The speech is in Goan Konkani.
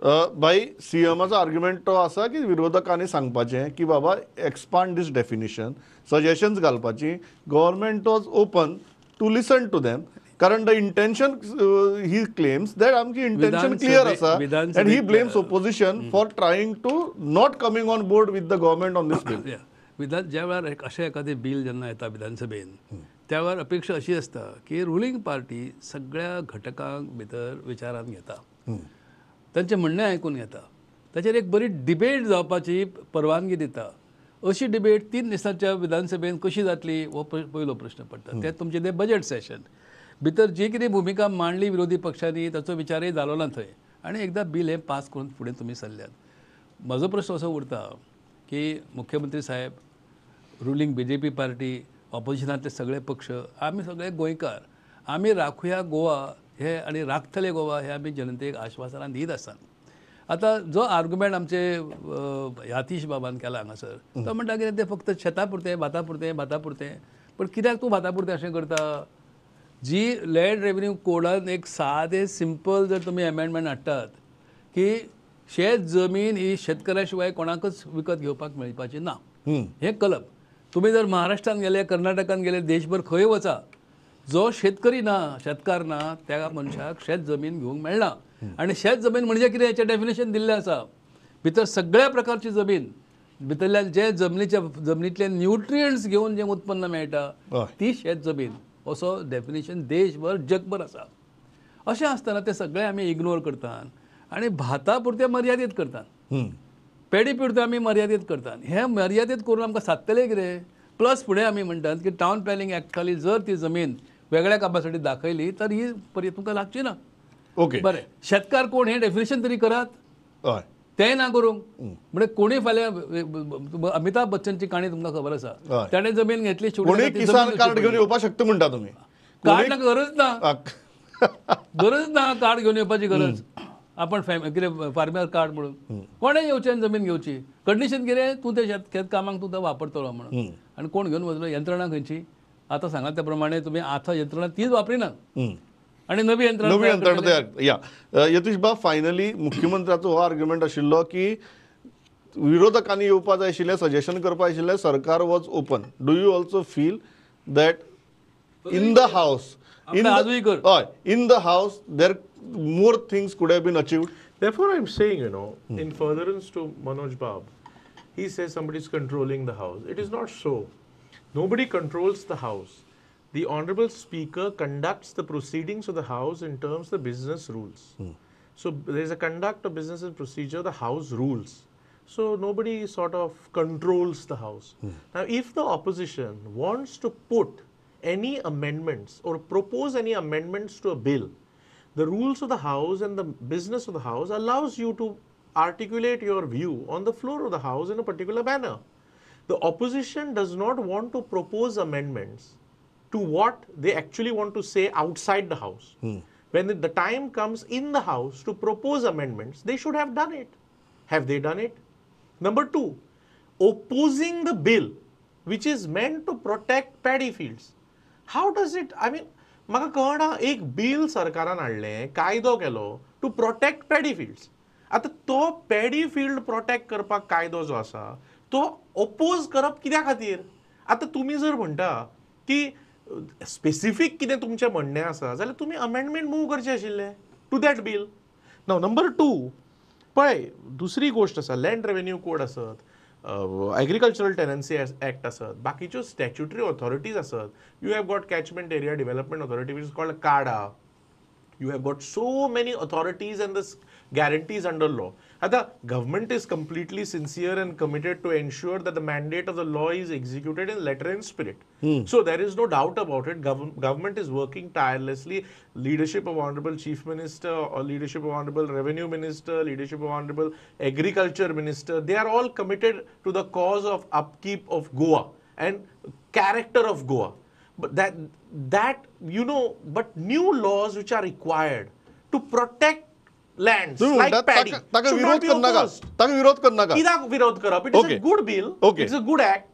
भाई, सीएमाचो आर्ग्युमेंट तो आसा की विरोधकांनी सांगपाचें की बाबा, एक्सपांड दीस डेफिनिशन, सजेशन्स घालपाची. Government was open to listen to them, कारण the intention, he claims that आमची इंटेन्शन क्लियर आसा and he blames opposition for trying to not coming on board with the government on this bill. विधान ज्या वेळार अशें एखादें बील जेन्ना येता विधानसभेन, त्या वेळार अपेक्षा अशी आसता की रुलींग पार्टी सगळ्या घटकांक भितर विचारांत घेता, तांचें म्हणणें आयकून घेता, ताचेर एक बरी डिबेट जावपाची परवानगी दिता. अशी डिबेट 3 दिसांच्या विधानसभेन कशी जातली हो पयलो प्रश्न पडटा. तें तुमचें तें बजेट सेशन भितर जी कितें भुमिका मांडली विरोधी पक्षांनी ताचो विचारय जालो ना थंय, आनी एकदां बील हें पास करून फुडें तुमी सरल्यात. म्हजो प्रश्न असो उरता की मुख्यमंत्री साहेब, रुलींग बीजेपी पार्टी, ऑपोजिशनांतले सगळे पक्ष, आमी सगळे गोंयकार, आमी राखुया गोवा हे आनी राखतले गोवा हे आमी जनतेक आश्वासनां दीत आसात. आतां जो आर्ग्युमेंट आमचे यातीश बाबान केला हांगासर, तो म्हणटा कितें तें फक्त शेता पुरतें, भाता पुरतें, भाता पुरतें. पण कित्याक तूं भाता पुरतें अशें करता? जी लँड रेवन्यू कोडान एक सादें सिंपल जर तुमी एमेंडमेंट हाडटात की शेत जमीन ही शेतकऱ्या शिवाय कोणाकच विकत घेवपाक मेळपाची ना, हें कलम तुमी जर महाराष्ट्रान गेले, कर्नाटकान गेले, देशभर खंय वचा, जो शेतकरी ना, शेतकार ना, त्या मनशाक शेत जमीन घेवंक मेळना. आनी शेत जमीन म्हणजे कितें हेचें डेफिनेशन दिल्लें आसा. भितर सगळ्या प्रकारची जमीन, भितरल्यान जे जमनीच्या जमनीतले न्युट्रियंट्स घेवन जें उत्पन्न मेळटा ती शेत जमीन, असो डेफिनेशन देशभर जगभर आसा. अशें आसतना ते सगळे आमी इग्नोर करतात आनी भाता पुरतें मर्यादीत करतात, पेडी पुरतें आमी मर्यादीत करतात. हें मर्यादीत करून आमकां सादतलें कितें? प्लस फुडें आमी म्हणटात की टावन प्लॅनिंग एक्ट खाली जर ती जमीन वेगळ्या कामासाठी दाखयली तर ही परत तुमकां लागची ना. ओके, बरें, शेतकार कोण हें डेफिनेशन तरी करात, तें ना करूंक. म्हणजे कोणी फाल्यां अमिताभ बच्चनची काणी तुमकां खबर आसा, ताणें जमीन घेतली, किसान कार्ड घेवन येवपाक शकता म्हणटा तुमी? कार्ड गरज ना, गरज ना कार्ड घेवन येवपाची गरज. आपण कितें फार्मर कार्ड म्हणून कोणें येवचें आनी जमीन घेवची, कंडिशन कितें, तूं तें शेत कामाक तूं वापरतलो म्हणून. आनी कोण घेवन वतलो? यंत्रणा खंयची? आतां सांगा त्या प्रमाणे तुमी आतां यंत्रणा तीच वापरिना आनी नवी यंत्रणा, नवी यंत्रणा तयार. या यतीश बाब, फायनली मुख्यमंत्र्याचो हो आर्ग्युमेंट आशिल्लो की विरोधकांनी येवपा जाय आशिल्लें, सजेशन करपा आशिल्लें, सरकार was open. Do you also feel that in the house, in the house there more things could have been achieved? Therefore, I'm saying, you know, in furtherance to Manoj Bab, he says somebody is controlling the house. It is not so. Nobody controls the house. The Honorable Speaker conducts the proceedings of the house in terms of the business rules. So there is a conduct of business and procedure, the house rules. So nobody sort of controls the house. Now, if the opposition wants to put any amendments or propose any amendments to a bill, the rules of the house and the business of the house allows you to articulate your view on the floor of the house in a particular manner. The opposition does not want to propose amendments to what they actually want to say outside the house. When the time comes in the house to propose amendments, they should have done it. Have they done it? Number two, opposing the bill, which is meant to protect paddy fields. How does it, I mean, म्हाका कळना, एक बील सरकारान हाडलें, कायदो केलो टू प्रोटेक्ट पॅडी फिल्ड्स. आतां तो पॅडी फिल्ड प्रोटेक्ट करपाक कायदो जो आसा तो ओपोज करप कित्या खातीर? आतां तुमी जर म्हणटा की स्पेसिफीक कितें तुमचें म्हणणें आसा जाल्यार तुमी अमेंडमेंट मूव करचें आशिल्लें to that bill. Now number two, पळय दुसरी गोश्ट आसा, लँड रेवेन्यू कोड आसत, एग्रीकल्चरल टेनन्सी एक्ट आसत, बाकीच्यो स्टॅच्युटरी ऑथॉरिटीज आसत. You have got catchment area development authority which is called CADA. You have got so many authorities and the guarantees under law. आतां government is completely sincere and committed to ensure that the mandate of the law is executed in letter and spirit. So there is no doubt about it. Government is working tirelessly. Leadership of Honorable Chief Minister or leadership of Honorable Revenue Minister, leadership of Honorable Agriculture Minister, they are all committed to the cause of upkeep of Goa and character of Goa. But that you know, but new laws which are required to protect lands like paddy should not be opposed. ताका विरोध करनाका. कित्याक विरोध करप? It is a good bill. Okay. It's a good act.